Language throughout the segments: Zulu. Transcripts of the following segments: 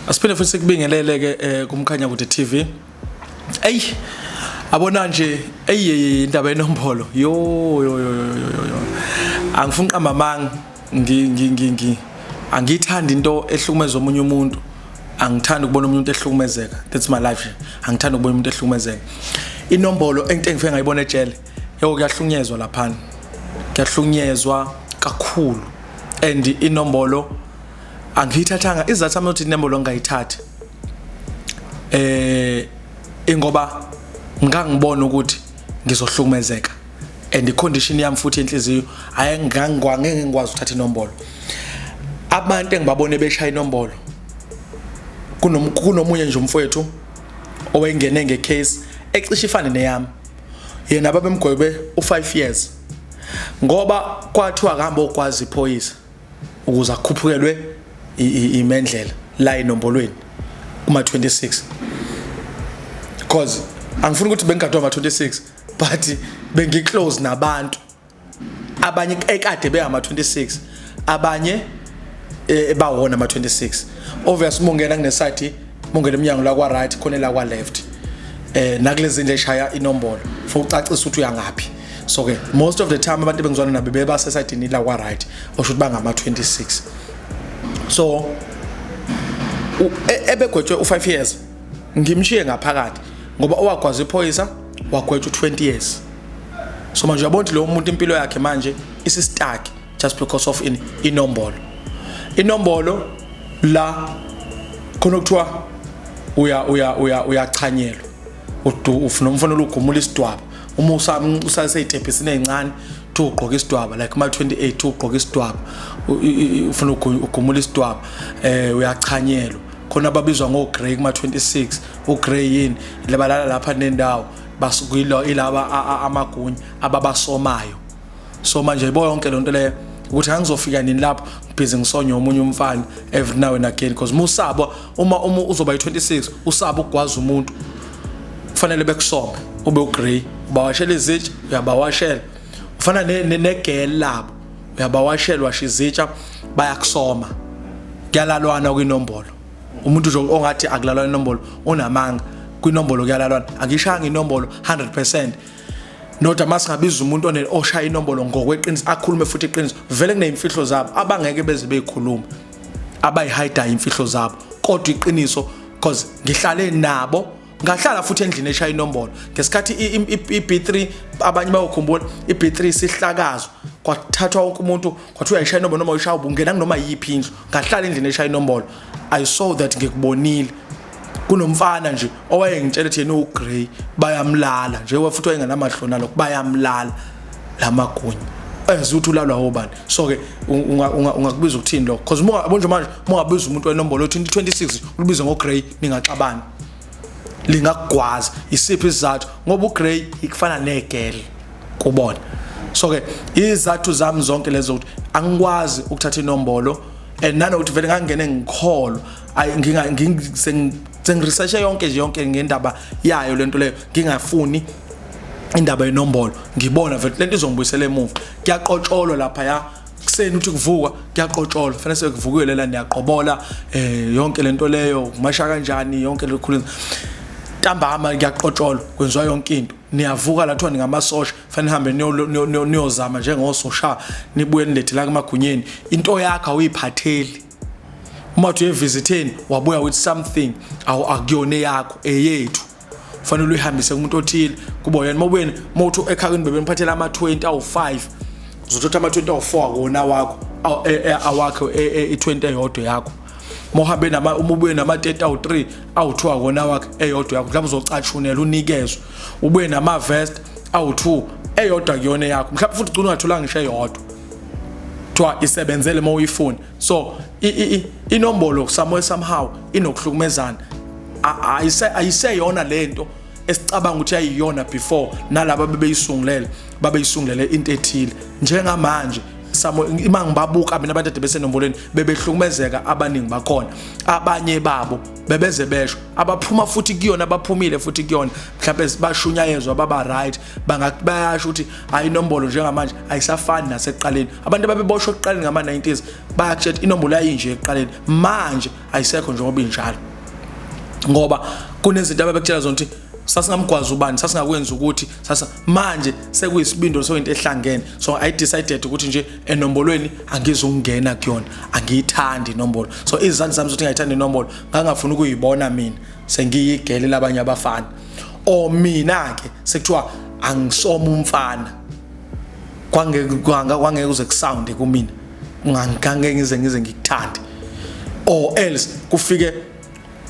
Asiphinde futhi sikubingelele ke kuMkhanya Kude TV. Ey, abona nje, ey, indaba enombolo. Yo yo yo yo yo yo. Angifuni qamba amanga, ngi ngi ngi ngi angithandi into ehlukumeza omunye umuntu. Angithandi ukubona umuntu ehlukumezeka. That's my life. Angithandi ukubona umuntu ehlukumezeka. Inombolo into engifike ngayibona ejele. Yebo, kuyahlunyezwa laphana. Kuyahlunyezwa kakhulu. And inombolo angiyithathanga, izathu sami ukuthi inombolo ngingayithathi ingoba ngangibona ukuthi ngizohlukumezeka and i-condition yami futhi yenhliziyo ayengangeke ngikwazi ukuthatha inombolo. Abantu engibabone beshaya inombolo, kunomunye nje umfowethu owengene ngecase ecishe ifane neyami. Yena babemgwebe u5 years ngoba kwathiwa akahamba okwazi iphoyisa ukuze akhuphukelwe imendlela la enombolweni kuma 26, because angifuni ukuthi bengigadwa ama 26, but bengiclose nabantu abanye ekade bengama 26, abanye bawona ama 26. Obvious, uma ungena kune side, uma ungena eminyango la kwa right, khona la kwa left, nakulezi ndlela eshaya inombolo for ucacisa ukuthi uyangaphi. So ke most of the time abantu bengizwana nabo bebase side la kwa right, osho ukuthi bangama 26. So ebegwetshwe u5 years, ngimshiye ngaphakathi ngoba owagwaza iphoyisa wagwetshwa u20 years. So manje uyabona ukuthi lo muntu impilo yakhe manje isistuck just because of in inombolo. Inombolo la khona kuthiwa uya uya uya uyachanyelwa, ufuna umfana ugumula isidwaba uma usaseyitebhisini ezincane, thi ugqoka isidwaba like kuma 28, ugqoka isidwaba, ufuna ugumula isidwaba, uyachanyelwa. Khona ababizwa ngo grey kuma 26. U grey yini? Lebalala lapha nendawo basukilo ilaba amagunya ababasomayo. So manje yabo yonke lonto leyo ukuthi angizofika nini lapho ngibhizi ngisonye omunye umfana every now and again, because musabo uma uzoba yi26, usaba ukugwaza umuntu, kufanele bekusome ube ugrey, ubawashela izitsha, uyabawashela, ufana negel labo, uyabawashela, washa izitsha, bayakusoma. Kuyalalwana kwinombolo. Umuntu nje ongathi akulalwana inombolo unamanga. Kwinombolo kuyalalwana. Angishanga inombolo 100%, nodwa masingabiza umuntu one oshaya inombolo ngokweqiniso, akhulume futhi iqiniso. Vele kuneyimfihlo zabo abangeke beze beyikhuluma, abayihidayo imfihlo zabo, kodwa iqiniso, because ngihlale nabo, ngahlala futhi endlini eshaya inombolo ngesikhathi i-B3. Abanye bayokhumbula i-B3 sihlakazwa, kwathathwa wonke umuntu, kwathiwa uyayishaya inombolo noma uyishaya ubungena kunoma yiphi indlu. Ngahlala endlini eshaya inombolo, I saw that, ngikubonile. Kunomfana nje owayengitshela ukuthi yena ugrey, bayamlala nje futhi wayengenamahloni alokho, bayamlala lamagunya eze ukuthi ulalwa obani. So ke ungakubiza ukuthini lokho? Because uma yabo nje manje uma ungabiza umuntu wenombolo 2026, ulibize ngo-grey, ningaxabani, lingakugwaza. Isiphi isizathu? Ngoba ugrey ikufana negirl kubona. So ke izathu zami zonke lezo ukuthi angikwazi ukuthatha inombolo, and nanokuthi vele ngangene ngikholwa, ayi, nginga sengiresearche yonke nje, yonke ngendaba yayo lento leyo. Ngingafuni indaba yenombolo, ngibona vele lento izongibuyisela emuva. Kuyaqotsholwa lapha ya kuseni, uthi kuvuka kuyaqotsholwa, fanele sekuvukiwe la, niyaqobola, yonke lento leyo, kumasha kanjani, yonke lokhulu. Ntambama kuyaqotsholwa, kwenziwa yonke into, niyavuka la, kuthiwa ningamasosha, fanele nihambe niyozama njengososha, nibuye nilethe la kumagunyeni. Into yakho awuyiphatheli. Uma uthi uyevisitheni, wabuya with something, awu, akuyona eyakho, eyethu, fanele uyihambise kumuntu othile kubo yena. Mawubuyeni, mawuthi ekhaya bebeniphathela ama-20 awu-5, uzothatha ama-20 awu-4 akona wakho, awakho, i-20 eyodwa yakho. Mawuhambe nama, uma ubuye nama-30 awu-3, awu-2 akona wakhe, eyodwa yakho. Mhlawumbe uzocatshunela unikezwe. Ubuye nama-vest awu-2, eyodwa kuyona yakho. Mhlawumbe futhi ugcina ungatholanga ngisho eyodwa, kuthiwa isebenzele uma uyifuna. So inombolo somewhere somehow inokuhlukumezana. Ayiseyona lento esicabanga ukuthi yayiyona before. Nalaba bebeyisungulele, babeyisungulele into ethile. Njengamanje Some ima ngibabuka mina abantu ade besenombolweni, bebehlukumezeka abaningi bakhona. Abanye babo bebeze besho abaphuma futhi kuyona, abaphumile futhi kuyona, mhlawumbe bashunyayezwa baba right, bayasho ukuthi hayi, inombolo njengamanje ayisafani nasekuqaleni. Abantu ababeboshwa ekuqaleni ngama-90s bayakutshela inombolo yayinje ekuqaleni, manje ayisekho njengoba injalo, ngoba kunezinto ababekutshela zona ukuthi sasingamgwazi ubani, sasingakwenza ukuthi sasa, manje sekuyisibindo, sokuyinto ehlangene. So I decided ukuthi nje enombolweni angizungena kuyona, angiyithandi inombolo. So izizathu zami zokuthi ngiyayithanda inombolo, ngangafuni ukuyibona mina sengiyigele labanye abafana, or mina ke sekuthiwa angisoma umfana. Kwangeke kuze kusound kumina, ngangeke ngize ngikuthande, or else kufike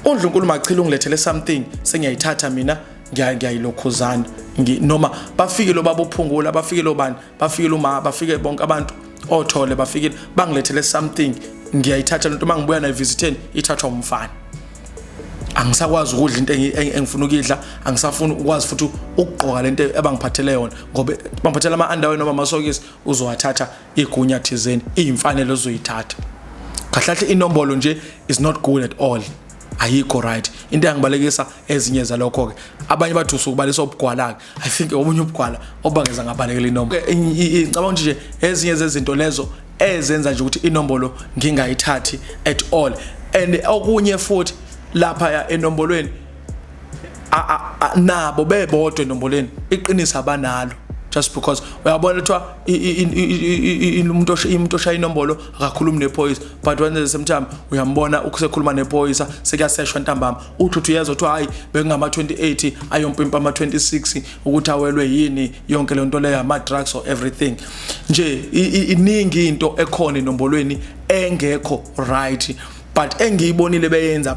uNdlunkulu Machila ungilethele something, sengiyayithatha mina, ngiyayilokhuzana. Noma bafike lo baba uphungula, bafike lo bani, bafike lo ma, bafike bonke abantu othole, bafikile bangilethele something, ngiyayithatha lento. Mangibuya nayo visiteni, ithathwa umfana. Angisakwazi ukudla into engifuna ukuyidla, angisafuni ukwazi futhi ukugqoka lento abangiphathele yona, ngoba bangiphathela ama-underwear noma amasokisi, uzowathatha igunya thizeni, iyimfanelo ozoyithatha. Kahle kahle inombolo nje is not good at all, ayikho right. Into yangibalekisa ezinye zalokho ke, abanye bathi usukubalisa ubugwala ke, I think obunye ubugwala obangeza ngabalekela inombolo. Ngicabanga ukuthi nje ezinye zezinto lezo ezenza nje ukuthi inombolo ngingayithathi at all. And okunye futhi lapha ya enombolweni, nabo bebodwa enombolweni iqiniso abanalo, just because uyabona kuthiwa umuntu oshaya inombolo akakhulumi nephoyisa, but when at the same time uyambona ukusekhuluma nephoyisa, sekuyaseshwa ntambama, uthi uthi uyezwa kuthiwa hayi, bekungama-28 ayompimpa ama-26 ukuthi awelwe yini yonke le nto leyo, ama-drugs or everything nje. Iningi into ekhona enombolweni engekho right, but engiyibonile beyenza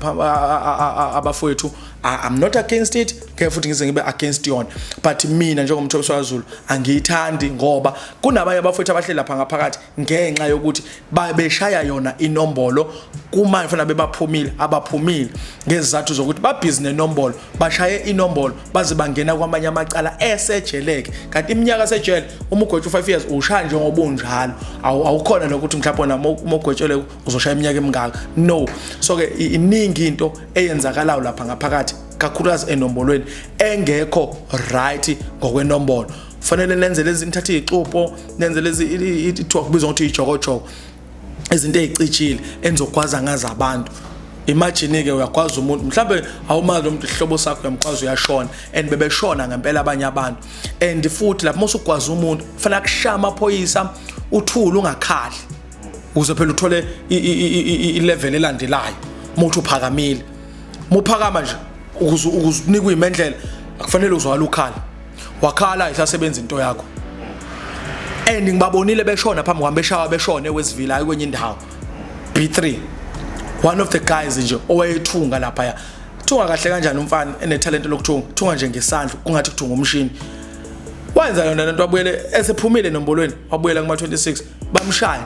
abafowethu, I'm not against it ke futhi ngize ngibe against yona, but mina njengomthobisi waZulu angiyithandi, ngoba kunabanye abafowethu abahleli lapha ngaphakathi ngenxa yokuthi babeshaya yona inombolo. Kumanje fana bebaphumile, abaphumile ngezizathu zokuthi babhizi nenombolo, bashaye inombolo baze bangena kwamanye amacala esejeleke. Kanti iminyaka sejele, uma ugwetshwa u5 years, ushaya njengoba unjalo, awukhona nokuthi mhlawumbe wena uma ugwetshelwe uzoshaya iminyaka emingaka, no. So ke iningi into eyenzakalayo lapha ngaphakathi, kakhulukazi enombolweni, engekho right ngokwenombolo. Fanele nenze lezi, nithathe ixupo, nenze lezi ithiwa kubizwa ngokuthi ijokojoko, izinto ezicijile enizogwaza ngazo abantu. Imagine ke uyagwaza umuntu, mhlambe awumazi lo muntu, isihlobo sakho, uyamgwaza, uyashona, and bebeshona ngempela abanye abantu. And futhi lapho usugwaza umuntu, kufanele akushaya amaphoyisa, uthule, ungakhali, ukuze phela uthole i-level elandelayo. Uma uthi uphakamile, uma uphakama nje ukuze unikwe imendlela, akufanele uzwakala ukhala. Wakhala, ayisasebenza into yakho. And ngibabonile beshona phambi kwami, beshawa, beshona eWestville, hayi kwenye indawo, B3. One of the guys nje owayethunga lapha, thunga kahle kanjani umfana, enethalente lokuthunga, thunga nje ngesandla kungathi kuthunga umshini. Wenza yona lento, wabuyele esephumile enombolweni, wabuyela kuma 26, bamshaya,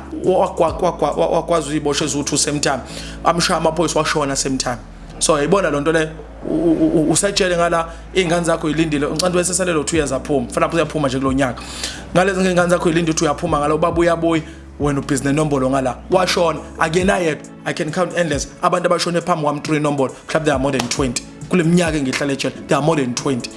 wakwazi uyiboshwe eziwu-2 same time, amshaya amaphoyisa, washona same time. So yayibona lonto leyo, usetshele ngala iy'ngane zakho yilindile ucanti wesesalelo 2 years aphuma, fanele uyaphuma nje kulo nyaka. Ngalezi ngane zakho yilindile ukuthi uyaphuma ngala, ubaba uyabuya, wena ubhizi nenombolo ngala. Washona, akuyena yedwa, I can count endless abantu abashone phambi kwami through inombolo. Mhlawumbe there are more than 20 kule minyaka engihlala ejele, there are more than 20.